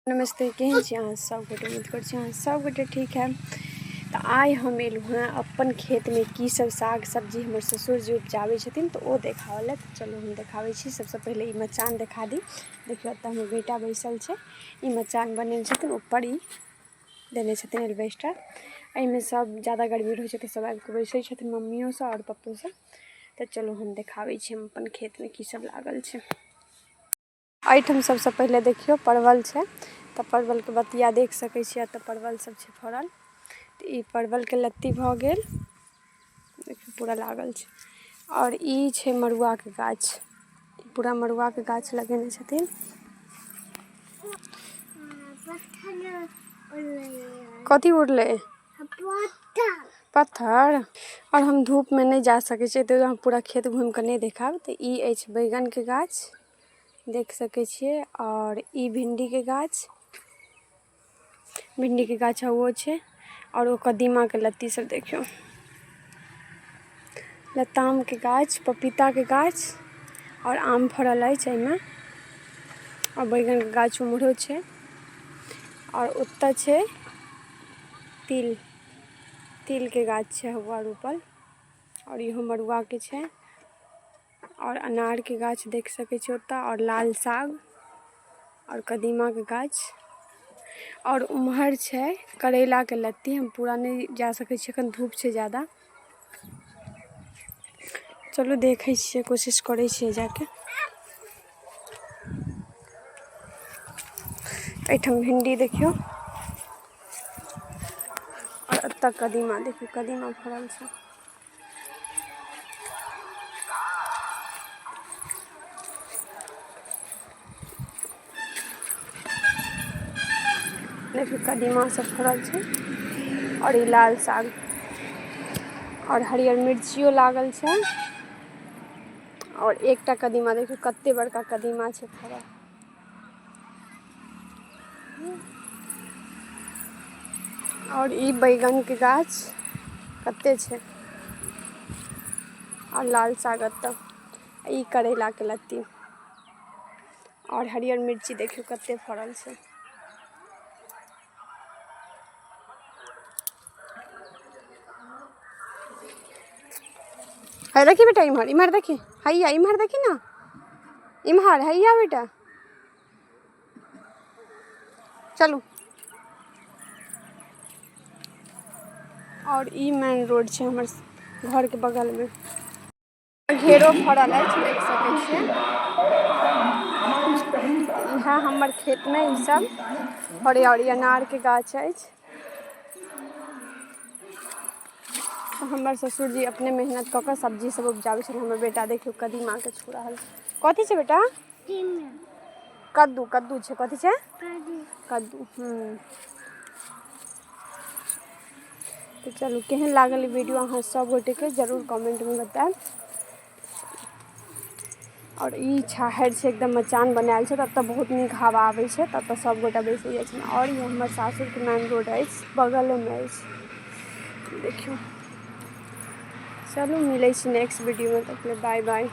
नमस्ते, केहन छी अहाँ सब गोटे? उम्मीद करै छी अहाँ सब गोटे ठीक हैब। तऽ आइ हम एलहुँ हेँ अपन खेतमे की सब साग सब्जी हमर ससुरजी उपजाबै छथिन, तऽ ओ देखाबऽ लए। तऽ चलू, हम देखाबै छी। सबसँ पहिले ई मचान देखा दी। देखियौ, एतऽ हमर बेटा बैसल छै। ई मचान बनेने छथिन, ऊपर ई देने छथिन एल्बेस्टर। एहिमे सब ज्यादा गर्मी रहै छै तऽ सब आबिकऽ बैसै छथिन, मम्मियो सब आओर पप्पो सब। तऽ चलू, हम देखाबै छी हम अपन खेतमे की सब लागल छै। एहिठाम सबसँ पहिले देखियौ, परवल छै। तऽ परवलके बतिया देख सकै छियै। एतऽ परवल सब छै फड़ल। तऽ ई परवलके लत्ती भऽ गेल। देखियौ, पूरा लागल छै। आओर ई छै मड़ुआके गाछ। पूरा मड़ुआके गाछ लगेने छथिन। कथी उड़लै? पत्थर। आओर हम धूपमे नहि जा सकै छियै, ताहि दुआरे हम पूरा खेत घुमि कऽ नहि देखायब। तऽ ई अछि बैगनके गाछ, देख सकै छियै। आओर ई भिण्डीके गाछ, भिण्डीके गाछ ओ छै। आओर ओ कदीमाके लत्ती सब देखियौ, लतामके गाछ, पपीताके गाछ आओर आम फड़ल अछि एहिमे। आओर बैगनके गाछ उम्हरो छै। आओर ओतऽ छै तिल, तिलके गाछ छै हौआ रोपल। आओर इहो मड़ुआके छै। आओर अनारके गाछ देख सकै छियै ओतऽ। आओर लाल साग आओर कदीमाके गाछ। आओर उम्हर छै करैलाके लत्ती। हम पूरा नहि जा सकै छियै, एखन धूप छै ज्यादा। चलू, देखै छियै, कोशिश करै छियै जाके। एहिठाम भिंडी देखियौ। आओर एतऽ कदीमा देखियौ, कदीमा फड़ल छै। देखियौ, कदीमा सब फड़ल छै। आओर ई लाल साग आओर हरियर मिर्चियो लागल छै। आओर एकटा कदीमा देखियौ, कते बड़का कदीमा छै फड़ल। आओर ई बैगनके गाछ कते छै। आओर लाल साग एतऽ, ई करैलाके लत्ती आओर हरियर मिर्ची देखियौ, कते फड़ल छै। है, देखी बेटा, इम्हर इम्हर देखी। हैया, इम्हर देखी ना, इम्हर। हैया बेटा, चलू। आओर ई मेन रोड छै हमर घरके बगलमे। घेरो फड़ल अछि, देख सकै छियै। इएह हमर खेतमे ई सब फड़ै। आओर ई अनारके गाछ अछि। हमर ससुरजी अपने मेहनत कऽ कऽ सब्जी सब उपजाबै छथिन। हमर बेटा देखियौ, कदीमाके छू रहल छै। कथी छै बेटा? कद्दू, कद्दू छै। कथी छै? कद्दू। तऽ चलू, केहन लागल ई वीडियो अहाँ सब गोटेके जरूर कमेंटमे बतायब। आओर ई छाहरि छै, एकदम मचान बनायल छै। तऽ एतऽ बहुत नीक हवा आबै छै, तऽ एतऽ सब गोटा बैसै जाइ छै। आओर ई हमर सासुरके मेन रोड अछि, बगलेमे अछि, देखियौ। चलू, मिलै छी नेक्स्ट वीडियोमे, तब बाय बाय।